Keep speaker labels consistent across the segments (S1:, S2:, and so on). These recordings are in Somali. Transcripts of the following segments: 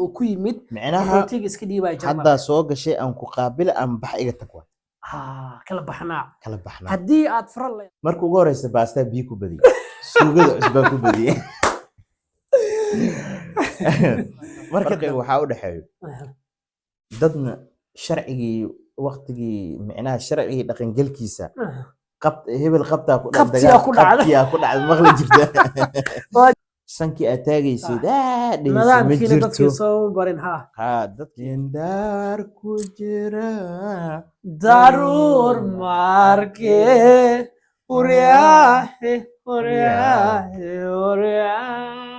S1: oo ku yimid
S2: Micnaha
S1: qaxootiga iska dhiibaya Jarmalka.
S2: Haddaa soo gashay, aan ku qaabila aan bax, iga tag waay.
S1: Kala baxnaa.
S2: Kala baxnaa.
S1: Haddii aad fara le
S2: Marka ugu horeysa baastaa biyo ku badiyey, suugada cusbaa ku badiyey. Marka waxaa u dhexeeyo dadna sharcigii waqtigii, micnaha sharcigii dhaqangelkiisa, hebel qabtaa ku
S1: Qabtiyaa ku dhacday.
S2: Qabtiyaa ku dhacday, maqli jirta. Sankii aad taagaysid aa dhehaysid ma
S1: Nidaamkiina dadkii
S2: jirto.
S1: soo barin ha.
S2: Ha, dadkii daar ku jira
S1: Daruur marke, uryaahe uryaahe uryaa.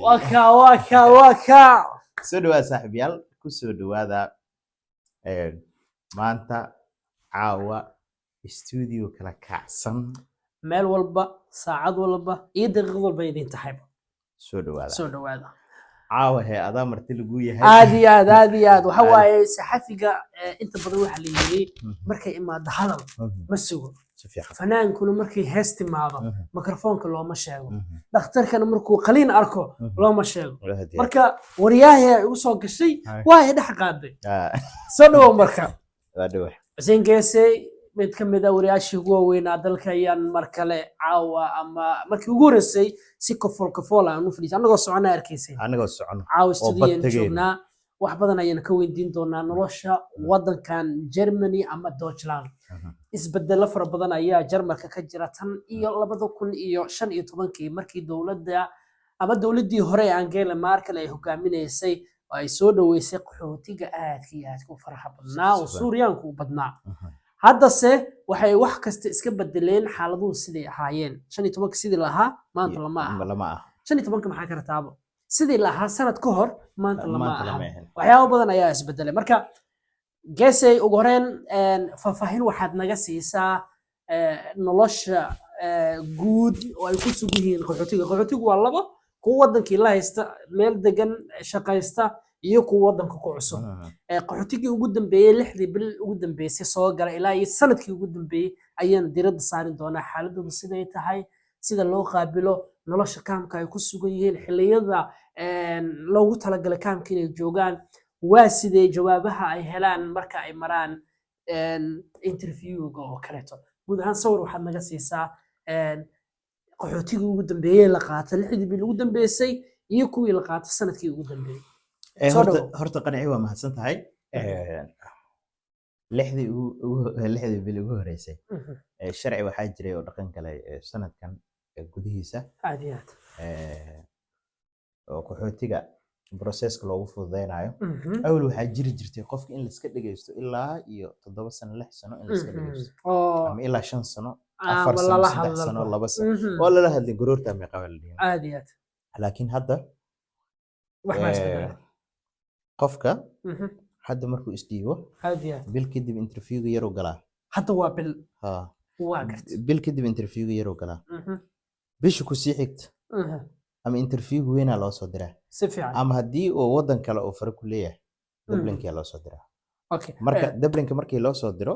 S1: Waka waka waka.
S2: Soo dhawaada, saaxiibayaal, ku soo dhawaada maanta caawa studio kala kacsan.
S1: Meel walba, saacad walba iyo daqiiqad walba idin tahayba.
S2: Soo dhawaada.
S1: Soo dhawaada.
S2: Caawa hee adaa marti lagu yahay.
S1: Aad iyo aad, aad iyo aad. Waxa
S2: Aad.
S1: waaye saxafiga inta badan waxaa la yiri markay imaado hadal ma sugo.
S2: Si fiican.
S1: Fanaankuna markay hees timaado mikrofoonka looma sheego. Dhakhtarkana markuu qaliin arko looma sheego. Marka waryaahay igu soo gashay waa ay dhex qaaday. Soo dhawow marka.
S2: Waa dhawa.
S1: Xuseen Geese, mid ka mid ah wariyaashii ugu waaweynaa dalka, ayaan mar kale caawa ama markii ugu horreysay si kafool kafool aan u fadhiisay, annagoo socona arkaysay.
S2: Anagoo socono
S1: Caawa
S2: oo bad
S1: studio-an
S2: tegayno.
S1: joognaa. Wax badan ayaan ka weydiin doonaa nolosha wadankan Germany ama Deutschland. Isbedelo fara badan ayaa Jarmalka ka jira tan iyo 2015-kii, markii dowladda ama dowladdii hore ee Angela Merkel ay hogaaminaysay oo ay soo dhoweysay qaxootiga aadka iyo aadka u faraha badnaa oo Suuryaanku u badnaa. Haddase waxay wax kasta iska bedeleen. Xaaladuhu siday ahaayeen 15-ka sidii lahaa maanta lama aha.
S2: Lama aha.
S1: 15-ka maxaa ka rataabo, sidii lahaa sanad ka hor maanta lama
S2: Maanta
S1: aha.
S2: lama ahan.
S1: Waxyaabo badan ayaa isbedelay. Marka Gesey, ugu horeen faahfaahin waxaad naga siisaa nolosha guud oo ay ku sugan yihiin qaxootiga. Qaxootigu waa labo: kuwa wadankii la haysta, meel degan, shaqaysta, iyo kuwa wadanka ku cusub. Qaxootigii ugu dambeeyey, 6-dii bil ugu dambeysay soo gala ilaa iyo sanadkii ugu dambeeyey ayaan diiradda saari doonaa, xaaladoodu siday tahay, sida loo qaabilo, nolosha kaamka ay ku sugan yihiin, xilliyada loogu talagalay kaamka inay joogaan waa sidee, jawaabaha ay helaan marka ay maraan interviewga oo kaleeto. Guud ahaan sawir waxaad naga siisaa qaxootigii ugu dambeeyey la qaatay 6-dii bil ugu dambeysay iyo kuwii la qaatay sanadkii ugu dambeeyey. Soo dhawow.
S2: Horta qanci, waa mahadsan tahay. 6-dii bil ugu horeysay, sharci waxaa jiray oo dhaqan galay sanadkan gudihiisa
S1: Aad iyo aad.
S2: oo qaxootiga processka loogu fududeynayo. Awal waxaa jiri jirtay qofka in laiska dhegeysto ilaa iyo 7 sano, 6 sano in laiska dhegeysto
S1: Oo
S2: ama ilaa 5 sano,
S1: ama
S2: 4 sano,
S1: lala
S2: 3 sano,
S1: hadlalba.
S2: 2 sano oo lala hadlay, garoorta meeqa la dhihin.
S1: Aad iyo aad.
S2: Laakiin hadda
S1: Wax baa isbedelay.
S2: qofka hadda markuu isdhiibo,
S1: Aad iyo aad.
S2: bil kadib interviewga yaruu galaa.
S1: Hadda waa bil.
S2: Ha.
S1: Waa gartay.
S2: Bil kadib interviewga yaruu galaa. Bisha kusii xigta ama interviewga weynaa loo soo diraa
S1: Si fiican.
S2: ama haddii uu wadan kale oo fare ku leeyahay, Dublinkia loo soo diraa. Marka Dublinka markii loo soo diro,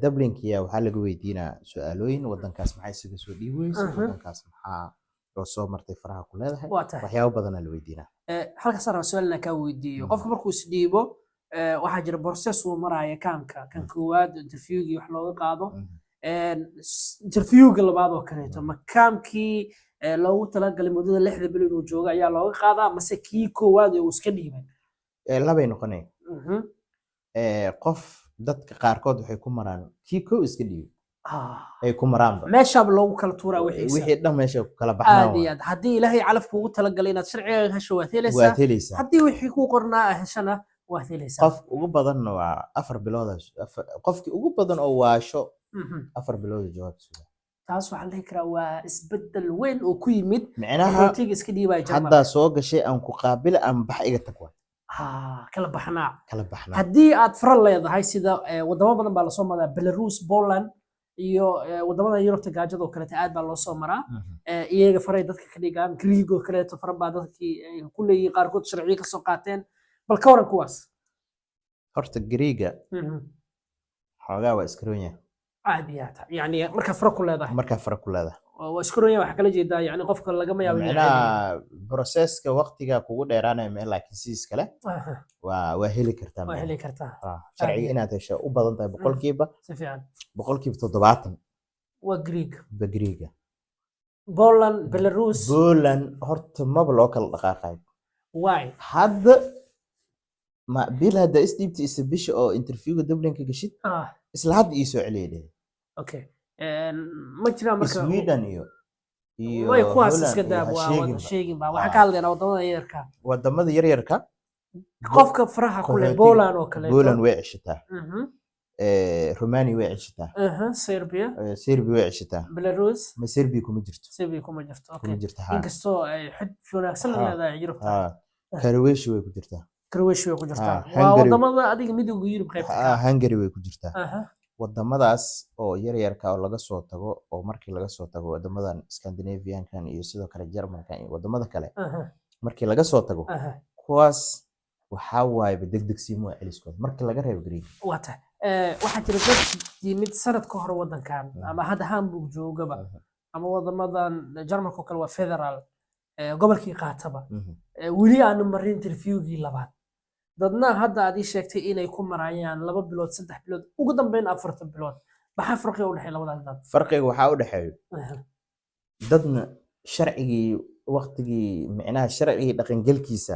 S2: Dublinkia waxaa laga weydiinaa su-aalooyin: wadankaas maxaa isaga soo dhiibi weysay, wadankaas maxaa oo soo martay, faraha ku leedahay,
S1: Waa tahay.
S2: waxyaabo badanaa la weydiinaa.
S1: Halkaas raba su-aal inaan kaa weydiiyo. Qofka markuu isdhiibo, waxaa jira process uu maraya kaamka kan koowaad, interviewgii wax looga qaado. Interviewga labaad oo kaleeto, ma kaamkii loogu talagalay muddada 6-da bil inuu joogo ayaa looga qaadaa, mase kii koowaad ee uu iska dhiibay?
S2: Labay noqonaya. Qof dadka qaarkood waxay ku maraan kii kow iska dhiibay ay ku maraanba.
S1: Meeshaaba loogu kala tuuraa wixiisa.
S2: Wixii dhan meesha ku kala baxnaan.
S1: Aad iyo aad. Haddii Ilaahay calaf kuugu talagalay inaad sharcigaaga hesho, waad helaysaa.
S2: Waad helaysaa.
S1: Haddii wixii kuu qornaa aa heshana, waad helaysaa.
S2: Qof ugu badanna waa 4 bilood. Qofkii ugu badan oo waasho 4 bilood jawaab suga.
S1: Taas waxaa la dhihi karaa waa isbedel weyn oo ku yimid
S2: Micnaha
S1: qaxootiga iska dhiibaya Jarmalka.
S2: haddaa soo gashay, aan ku qaabila aan bax, iga tag waay.
S1: Kala baxnaa.
S2: Kala baxnaa.
S1: Haddii aad fara leedahay, sida wadamo badan baa lasoo maraa, Belarus, Poland iyo wadamada Yurubta gaajada oo kaleeto aad baa loo soo maraa. Iyaga faray dadka ka dhigaan. Greeg oo kaleeto fara baa dadkii ay ku leeyihiin, qaarkood sharciyo kasoo qaateen. Bal ka waran kuwaas?
S2: Horta Greega xoogaa waa iska roon yahay.
S1: Aad iyo aad, yani markaa fara ku leedahay.
S2: Markaa fara ku leedahay.
S1: Waa isku ronya, waxaa kala jeedaa yani qofka lagama yaabo inuu celiyo.
S2: Micnaha processka waqtiga kugu dheeraanaya mee, laakiin sidiis kale waa heli kartaa.
S1: Waa
S2: Micnaha.
S1: heli kartaa.
S2: Sharciga
S1: iyo
S2: inaad hesho u badan tahay boqolkiiba
S1: Si fiican.
S2: 70%.
S1: Waa Greek.
S2: Ba Greega.
S1: Poland, Belarus?
S2: Poland horta maba loo kala dhaqaaqayo.
S1: Why?
S2: Hadda ma bil hadda isdhiibta isa bisha oo interviewga Dublinka gashid, isla hadda ii soo celiyay dheh.
S1: Okay, ma jiraan marka
S2: Sweden iyo
S1: way kuwaas
S2: Holland
S1: iska
S2: iyo
S1: daab
S2: ha
S1: waa wada
S2: sheeginba.
S1: Sheegin ba waxaan ka hadlaynaa wadamada yarka.
S2: Wadamada yaryarka.
S1: Qofka faraha ku leh
S2: Qaxootiga.
S1: Poland oo kaleeto.
S2: Poland way ceshataa. Romania way ceshataa.
S1: Serbia.
S2: Serbia way ceshataa.
S1: Belarus.
S2: Ma Serbia kuma jirto.
S1: Serbia kuma jirto, okay.
S2: Kuma jirto, ha.
S1: Inkastoo ay xid wanaagsan la leedahay Yurubta.
S2: Ha, Croatia way ku jirtaa.
S1: Croatia way ku jirtaa.
S2: Ha,
S1: Waa
S2: Hungary.
S1: wadamada adiga Midowga Yurub qaybta
S2: Ha,
S1: ka ah.
S2: Hungary way ku jirtaa. Wadamadaas oo yaryarka oo laga soo tago, oo markii laga soo tago wadamadan Scandinaviankan iyo sidoo kale Germankan iyo wadamada kale, markii laga soo tago kuwaas, waxaa waayeba degdegsiimo waa celiskooda markii laga reebo Greek.
S1: Waa tahay. Waxaa jira dad yimid sanad ka hor wadankan ama hadda Hamburg joogaba ama wadamadan Jarmalka oo kale, waa federal, gobolkii qaataba, weli aanu marin interviewgii labaad. Dadna hadda aad ii sheegtay inay ku marayaan 2 bilood, 3 bilood, ugu dambeyn 4 bilood. Maxaa farqiga u dhexeeya labadaas dad?
S2: Farqiga waxaa u dhexeeyo dadna sharcigii waqtigii, micnaha sharcigii dhaqangelkiisa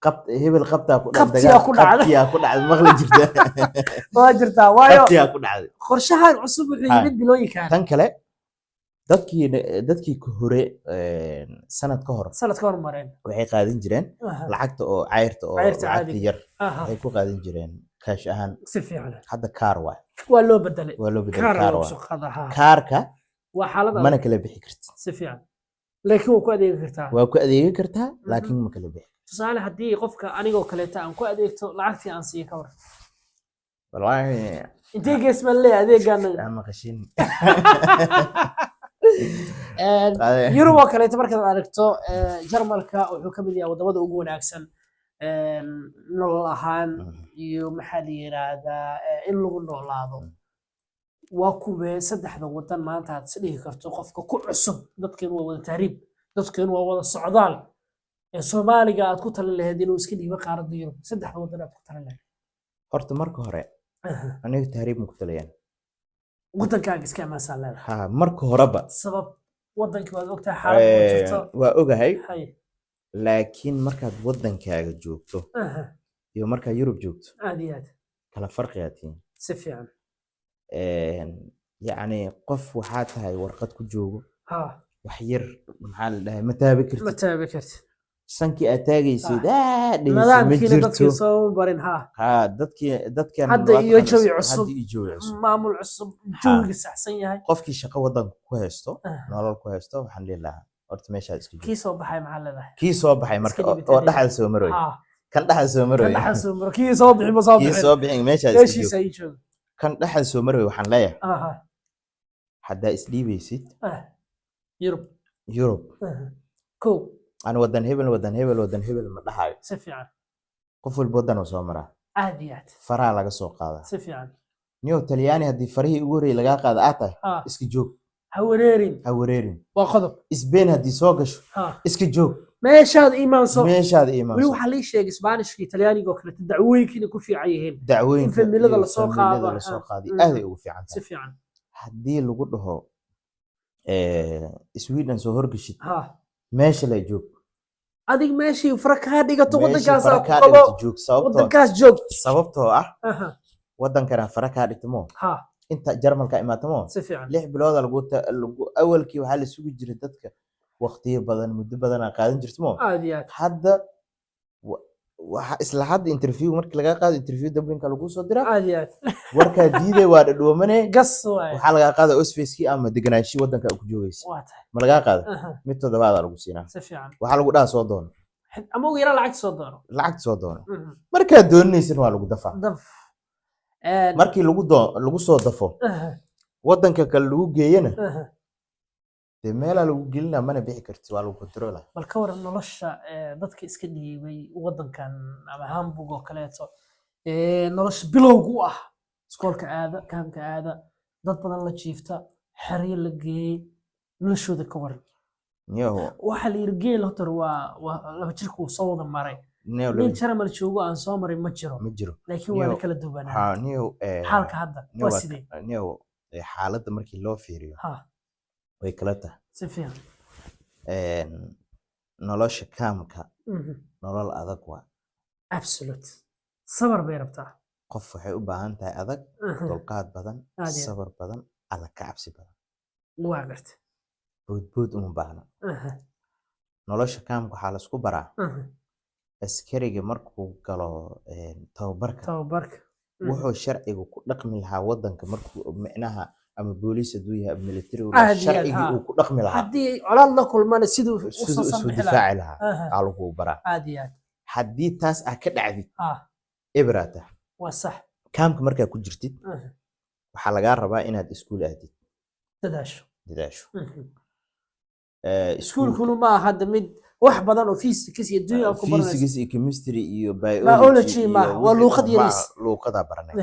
S2: qabt hebel qabtaa ku dhacday.
S1: Qabtiyaa ku dhacday.
S2: Qabtiyaa ku dhacday, maqli jirta?
S1: Waa jirtaa, waayo
S2: Qabtiyaa ku dhacday.
S1: qorshahan cusub wuxuu yimid bilooyinkan.
S2: Tan kale, dadkii ka hore, sanad ka hor,
S1: Sanad ka hor mareen.
S2: waxay qaadan jireen lacagta oo cayrta oo
S1: Cayrta
S2: lacagta
S1: caadiga.
S2: yar
S1: Aha.
S2: waxay ku qaadan jireen cash ahaan.
S1: Si fiican.
S2: Hadda kaar waay.
S1: Waa loo bedelay.
S2: Waa loo bedelay.
S1: Kaar
S2: Kaar
S1: loogu
S2: waay.
S1: soo qaada, ha.
S2: Kaarka
S1: Waa xaalad
S2: mana
S1: adag.
S2: kala bixi kartid.
S1: Si fiican, laakiin waa ku adeegi kartaa.
S2: Waa ku adeegi kartaa, laakiin ma kala bixi.
S1: Tusaale, haddii qofka anigoo kaleeta aan ku adeegto, lacagtii aan siiyo, ka war?
S2: Wallaahi.
S1: Intee gees baan leeyahay adeegaan?
S2: Ama qashin.
S1: Yurub oo kaleeto markaad aragto, Jarmalka wuxuu ka mid yahay wadamada ugu wanaagsan nolol ahaan iyo maxaa la yiraahdaa, in lagu noolaado. Waa kuwee saddexda wadan maanta aad is dhihi karto qofka ku cusub, dadkeenu waa wada tahriib, dadkeenu waa wada socdaal, ee Soomaaliga aad ku talin lahayd inuu iska dhiibo qaaradda Yurub, saddexda wadan aad ku talin lahayd?
S2: Horta marka hore aniga tahriib ma ku talayaan.
S1: Wadankaaga iska ammaansan leedahay.
S2: Ha, marka horeba.
S1: Sabab? Wadankii waad ogtahay xaaladda ku jirto.
S2: Waa ogahay,
S1: Hay.
S2: laakiin markaad wadankaaga joogto iyo markaad Yurub joogto
S1: Aad iyo aad.
S2: kala farqigaa tihiin.
S1: Si fiican.
S2: Yacni qof waxaa tahay warqad ku joogo, wax yar, maxaa la dhahay, ma taabi
S1: Ma
S2: kartid.
S1: taabi kartid.
S2: Sankii aad taagaysid dhehaysid ma
S1: Nidaamkiina dadkii
S2: jirto.
S1: soo barin, ha.
S2: Ha, dadkii dadkan
S1: Hadda
S2: waa
S1: iyo
S2: taqaanaa
S1: jawi cusub.
S2: Hadda iyo jawi cusub.
S1: Maamul cusub, jawiga saxsan yahay.
S2: Qofkii shaqo wadanka ku haysto, nolol ku haysto, waxaan dhihi lahaa horta meeshaa iska joog.
S1: Kii soo baxay maxaa leedahay?
S2: Kii soo baxay marka
S1: Iska
S2: oo
S1: dhibitay.
S2: oo dhexda soo maroy, kan dhexda soo
S1: Kan
S2: maroy,
S1: dhaxal soo maro, kii soo bixin ma soo
S2: kii
S1: bixin.
S2: soo bixin meeshaa iska joog.
S1: Meeshiisa ii joogo.
S2: Kan dhexda soo maroy waxaan leeyahay, haddaa isdhiibaysid,
S1: Yurub.
S2: Yurub.
S1: Kow.
S2: Aan wadan hebel, wadan hebel, wadan hebel ma dhahayo.
S1: Si fiican.
S2: Qof walba wadan uu soo maraa.
S1: Aad iyo aad.
S2: Faraha laga soo qaadaa.
S1: Si fiican.
S2: Niyow, Talyaani haddii farihii ugu horreeyay lagaa qaada aad tahay, iska joog.
S1: Ha wareerin.
S2: Ha wareerin.
S1: Waa qodob.
S2: Spain haddii soo gasho, iska joog.
S1: Meeshaad imaanso.
S2: Meeshaada
S1: Weli
S2: imaanso.
S1: waxaa lii sheegay Isbaanishka iyo Talyaaniga oo kaleeto dacwooyinka inay ku fiican yihiin.
S2: Dacwooyinka
S1: In familada
S2: iyo
S1: lasoo
S2: familada
S1: qaado,
S2: lasoo qaaday aaday ugu fiican
S1: Si
S2: tahay.
S1: fiican.
S2: Haddii lagu dhaho Sweden soo horgeshid, meesha la joog.
S1: Adig meeshii fara kaa dhigato,
S2: Meeshii
S1: waddankaasaa
S2: fara
S1: ku
S2: kaa
S1: qabo.
S2: dhigato joog, sababtoo
S1: Waddankaas joog.
S2: Sababtoo ah waddankana fara kaa dhigto mo, inta Jarmalka imaata mo,
S1: Si fiican.
S2: 6 bilooda lagu awalkii waxaa la sugi jiray dadka waqtiyo badan, muddo badan aa qaadan jirto mo.
S1: Aad iyo aad.
S2: Hadda waxa isla hadda interview markii lagaa qaado, interview Dublinka lagu soo diraa,
S1: Aad iyo aad.
S2: warkaa diiday, waa dhadhoomane.
S1: Gas waaye.
S2: Waxaa lagaa qaada Ausweiskii ama deganaanshihi waddanka aad ku joogaysa.
S1: Waa tahay.
S2: Ma lagaa qaada? Mid toddobaadaa lagu siinaa.
S1: Si fiican.
S2: Waxaa lagu dhaha soo doono.
S1: Ama ugu yaraan lacag soo doono.
S2: Lacagta soo doono. Markaad doonaysan waa lagu dafaa.
S1: Daf.
S2: Markii lagu soo dafo, waddanka kale lagu geeyana, dee meelaa lagu gelinaa, mana bixi kartid, waa lagu controla.
S1: Bal ka waran nolosha dadka iska dhiibay waddankan ama Hamburg oo kaleeto, nolosha bilowga u ah, iskoolka aada, kaamka aada, dad badan la jiifta, xeryo la geeyey? Noloshooda ka waran.
S2: Niyow.
S1: Waxaa la yidhi geel horta waa laba jirka uu soo wada maray.
S2: Niyow.
S1: Nin Jarmal joogo aan soo marin ma jiro.
S2: Ma jiro.
S1: Laakiin waa la
S2: Niyow,
S1: kala duwanaa.
S2: Ha, niyow,
S1: Xaalka hadda
S2: niyow
S1: waa sidee?
S2: Niyow, xaaladda markii loo fiiriyo way kala tahay.
S1: Si fiican.
S2: Nolosha kaamka nolol adag waa.
S1: Absolute, sabar bay rabtaa.
S2: Qof waxay u baahan tahay adag, dulqaad badan,
S1: Aad iyo aad.
S2: sabar badan, alla ka cabsi badan.
S1: Waa garta.
S2: Boodbood uma baahna. Nolosha kaamka waxaa laisku baraa askariga markuu galo tababarka,
S1: Tababarka.
S2: wuxuu sharciga ku dhaqmi lahaa wadanka markuu, micnaha, ama booliis hadduu yahay ama military uu
S1: Aad
S2: lahaa,
S1: iyo aad,
S2: sharcigii uu ku dhaqmi lahaa,
S1: haddii colaad la kulmana siduu
S2: siduu
S1: usoo
S2: isu
S1: samixi lahaa.
S2: difaaci lahaa aa lagu baraa.
S1: Aad iyo aad.
S2: Haddii taas ah ka dhacdid, ebraata.
S1: Waa sax.
S2: Kaamka markaa ku jirtid, waxaa lagaa rabaa inaad iskuul aadid.
S1: Dadaasho.
S2: Dadaasho.
S1: Iskuulkuna ma aha hadda mid wax badan oo physics iyo dunya aad ku baranayso.
S2: Physics iyo chemistry iyo
S1: biology
S2: biology iyo
S1: maaha, waa
S2: wixii
S1: luuqad
S2: ma
S1: yariis.
S2: Luuqadaa baranay.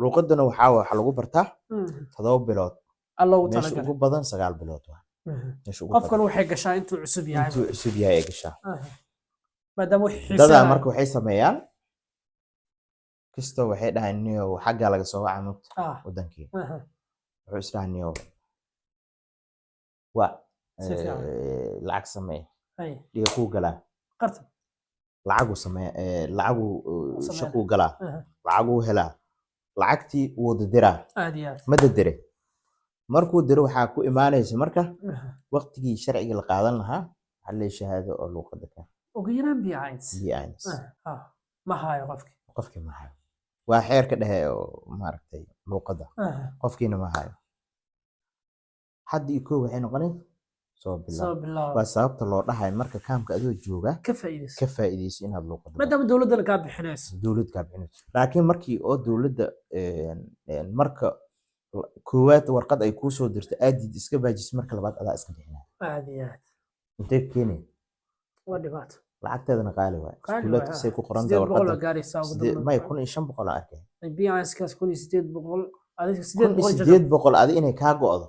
S2: Luuqaduna waxaa lagu bartaa 7 bilood.
S1: Alla ugu
S2: Meesha
S1: talagalay.
S2: ugu badan 9 bilood waa meesha ugu
S1: Qofkan
S2: badan.
S1: waxay gashaa intuu cusub yahay.
S2: Intuu cusub yahay ay gashaa.
S1: Maadaama wax
S2: Dadaa
S1: xiisanaya.
S2: Marka waxay sameeyaan kastoo waxay dhahaan, niyow, xaggaa laga soo waca mugta wadankii. Wuxuu isdhahaa, niyow, waa
S1: Si fiican.
S2: lacag samee.
S1: Hay.
S2: Dhiga kuu galaa.
S1: Qartan.
S2: Lacaguu samee, lacaguu
S1: Sameeyaa.
S2: Shaquu galaa, lacaguu helaa, lacagtii wuu didiraa.
S1: Aad iyo aad.
S2: Ma didire, markuu diro waxaa ku imaanaysa marka waqtigii sharciga la qaadan lahaa, waxaa leeyahay shahaado oo luuqada ka
S1: Ugu yaraan B1.
S2: B1.
S1: Ma hayo qofki.
S2: Qofkii ma hayo, waa xeerka dhexe oo maaragtay luuqadda. Qofkiina ma hayo. Hadda iyo kow waxay noqonay soo bilaab.
S1: Soo bilaab.
S2: Waa sababta loo dhahay marka kaamka adoo jooga
S1: ka faa'iidayso.
S2: Ka faa'iidayso inaad luuqadda barato.
S1: Maadaama dowladdana kaa bixinayso.
S2: Dowlad kaa bixinayso, laakiin markii oo dowladda marka koowaad warqad ay kuu soo dirto aadid iska baajis, marka labaad adaa iska bixinaya.
S1: Aad iyo aad.
S2: Intee keenay?
S1: Waa dhibaato.
S2: Lacagteedana qaali waay.
S1: Qaali
S2: Iskuulaadka
S1: waay.
S2: say ku qoran tahay
S1: 800
S2: warqadda
S1: oo gaaraysaa ugu dambeyn.
S2: May, 1500 aan arkay.
S1: B1-kaas 1800, adiga sideed
S2: kun iyo
S1: boqol jajab.
S2: 800 adi inay kaa go'do.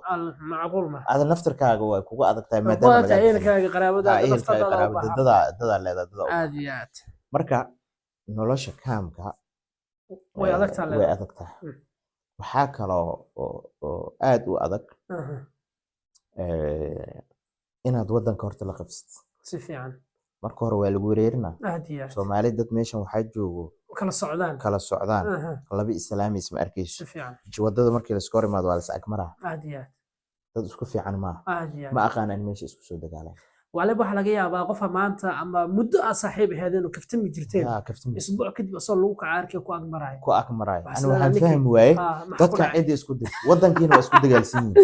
S1: Macquul ma
S2: Ada naftarkaaga way kugu adag tahay
S1: maadaama
S2: maadaama lagaa bixinayo.
S1: Ehelkaaga, qaraabadaada,
S2: ehelkaaga,
S1: naftadaada u
S2: qaraabada,
S1: baahan.
S2: Dadaa leedahay, dadaa u
S1: Aad
S2: baahan.
S1: iyo aad.
S2: Marka nolosha kaamka
S1: way adag tahay
S2: way
S1: leedahay.
S2: Adag tahay. Waxaa kaloo oo aad u adag inaad wadanka horta la qabsatid.
S1: Si fiican.
S2: Marka hore waa lagu wareerinaa.
S1: Aad iyo aad.
S2: Soomaali dad meeshan waxaa joogo
S1: kala socdaan.
S2: Kala socdaan. Laba islaamis ma arkayso.
S1: Si fiican.
S2: Wadada markii laisku hor imaado waa las agmaraa.
S1: Aad iyo aad.
S2: Dad isku fiican maaha.
S1: Aad iyo aad.
S2: Ma aqaanaan meesha isku soo dagaalaan.
S1: Waliba waxaa laga yaabaa qofa maanta ama muddo aad saaxiib ahaydeen oo kaftami jirteen,
S2: Haa, kaftami.
S1: isbuuc kadib asoo lagu kaca arkay ku agmaraayo.
S2: Ku agmaraayo.
S1: Waxaa
S2: Ani
S1: isleedahay
S2: waxaan
S1: ninkii-
S2: fahmi waayey
S1: maxaa ku
S2: dadkan
S1: dhacay?
S2: cidda isku dir, wadankiina waa isku dagaalsan yihiin.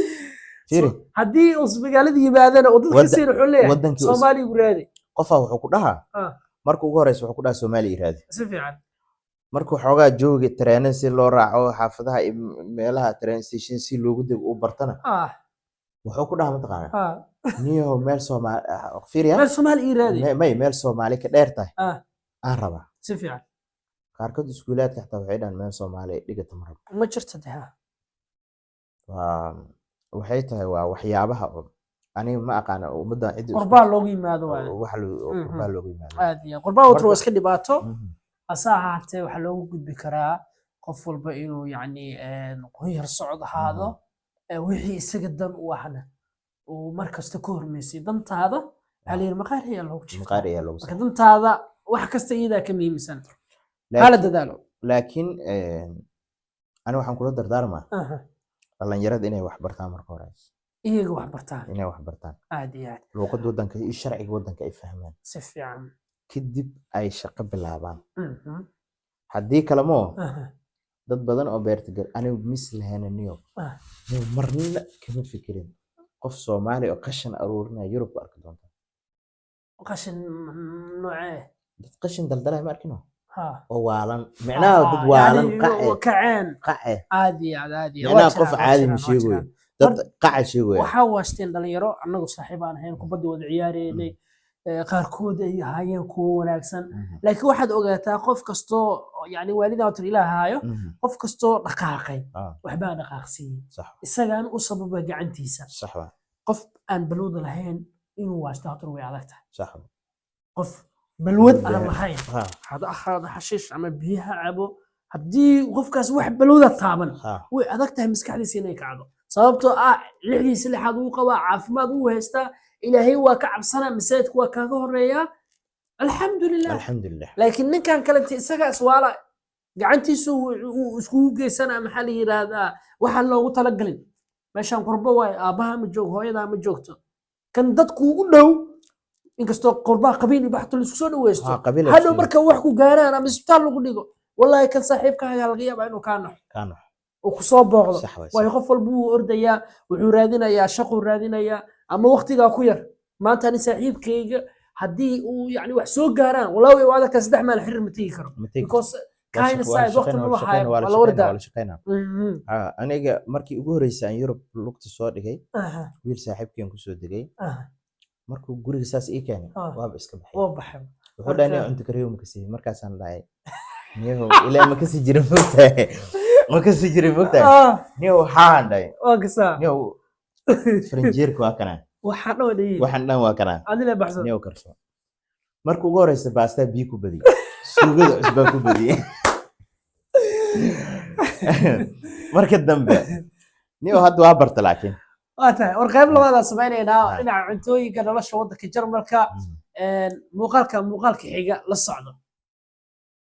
S2: Fiiri.
S1: Haddii uu magaalada yimaadana oo dadka siin wuxuu leeyahay
S2: wadankii
S1: Soomaaliya igu raadi.
S2: Qofaa wuxuu ku dhahaa, marka ugu horeysa wuxuu ku dhahaa, Soomaaliya iraadi.
S1: Si fiican.
S2: Markuu xoogaa jooga, tareenada si loo raaco, xaafadaha iyo meelaha train station si loogu dego uu bartana, wuxuu ku dhahaa, mataqaana, niyahow, meel Soomaali fiiriya.
S1: Meel Soomaali ii raadi.
S2: May, meel Soomaali ka dheer tahay aan rabaa.
S1: Si fiican.
S2: Qaarkood iskuulaadka xataa waxay dhahaan meel Soomaali dhigata ma rabo.
S1: Ma jirto de ha.
S2: Waa waxay tahay, waa waxyaabaha oo aniga ma aqaana ummaddan cidda isku
S1: Qurbaa loogu yimaado waaye.
S2: Wax oo qurbaa loogu yimaado.
S1: Aad iyo aad. Qurbaa watar waa iska dhibaato. Hase ahaatee waxaa loogu gudbi karaa qof walba inuu yacni qoyar socod ahaado, wixii isaga dan u ahna uu mar kasta ka hormeysay dantaada. Waxaa la yidhi maqaar ayaa loogu jiiftaa.
S2: Maqaar ayaa loogu
S1: Marka dantaada wax kasta iyadaa ka muhiimsan, hala dadaalo.
S2: Laakiin ani waxaan kula dardaarmaa dhalinyarada inay wax bartaan marka hore.
S1: Iyaga wax bartaan.
S2: Inay wax bartaan.
S1: Aad iyo aad.
S2: Luuqadda waddanka iyo sharciga waddanka ay fahmaan.
S1: Si fiican.
S2: Kadib ay shaqo bilaabaan. Haddii kale moo dad badan oo beerta gal anigu mis lahaynaniyo marna kama fikirin qof Soomaali oo qashin aruurinaya Yurub ku arki doonta.
S1: Qashin noocee?
S2: Dad qashin daldalaya ma arkino
S1: Ha.
S2: oo waalan, micnaha dad waalan.
S1: Yani
S2: qace.
S1: Kaceen.
S2: Qace.
S1: Aad iyo aad, aad iyo aad.
S2: Micnaha
S1: Waa
S2: qof
S1: jiraan, waa
S2: caadi ma
S1: jiraan, waa
S2: sheegayo,
S1: jiraan.
S2: dad qaca sheegaya.
S1: Waxaa waashteen dhalinyaro annagu saaxiib aan ahayn, kubadda wada ciyaareynay, qaarkood ay ahaayeen kuwo wanaagsan, laakiin waxaad ogaataa qof kastoo yani waalidaa watar ilaah haayo, qof kastoo dhaqaaqay waxbaa dhaqaaqsiiyey, isagaan u sababa gacantiisa.
S2: Sax waa.
S1: Qof aan balwad lahayn inuu waashto haddana way adag tahay. Qof balwad aan lahayn, hada ahaado xashiish ama biyaha cabo, haddii qofkaas wax balwada taaban, way adag tahay maskaxdiisa inay kacdo, sababtoo ah lixdiisa lixaad wuu qabaa, caafimaad wuu haystaa, Ilaahay waa ka cabsanaa, masaajidka waa kaaga horeeyaa, alxamdulilah.
S2: Alxamdulilah.
S1: Laakiin ninkan kalete isaga iswaala, gacantiisu uu iskugu geysanaa, maxaa la yidhaahdaa, waxaan loogu talagalin. Meeshaan qurbo waaye, aabbaha ma joogo, hooyadaa ma joogto, kan dadku ugu dhow, inkastoo qurbaha qabiil iyo baxto laisku soo dhaweysto.
S2: Qabiil
S1: Hadhow marka wax ku gaaraan ama isbitaal lagu dhigo, wallahi kan saaxiibkaaga laga yaabaa inuu kaa naxo
S2: kaano
S1: oo kusoo booqdo.
S2: Sax waay.
S1: Waayo, qof walba wuu ordayaa, wuxuu raadinayaa, shaquu raadinayaa, ama waqtigaa ku yar. Maanta ani saaxiibkayga haddii uu yani wax soo gaaraan, wallahi way u adagtaa, 3 maalin xiriir ma tegi karo,
S2: Ma tegi.
S1: because kind side waqti ma lahayo,
S2: waa
S1: waa
S2: la
S1: la
S2: shaqeynaa,
S1: ordaa.
S2: waa la shaqeynaa. Aniga markii ugu horreysay aan Yurub lugta soo dhigay, wiil saaxiibkeen kusoo degay. Markuu guriga saas ii keenay, waaba iska baxay.
S1: Waa baxay.
S2: Wuxuu dhahay, "Niyow, cunto kariyo ma kasii?" Markaasaan dhahay, "Niyow, ilaa ma kasi jirin, mogtahay, ma kasi jirin, mogtahay." "Niyow," waxaan dhahay,
S1: waa kasaa.
S2: "Niyow, farinjeerka waa kanaa."
S1: Waxaa dhan waa dhayiin.
S2: Waxaan dhan waa kanaa.
S1: Adile baxsan.
S2: "Niyow, karso." Marka ugu horeysa baastaa biyo ku badiyey, suugada cusbaa ku badiyey. Marka dambe, niyow, hadda waa barta laakiin.
S1: Waa tahay. War qayb labaadaan samaynaynaa dhinaca cuntooyinka, nolosha waddanka Jarmalka. Muuqaalka xiga la socdo.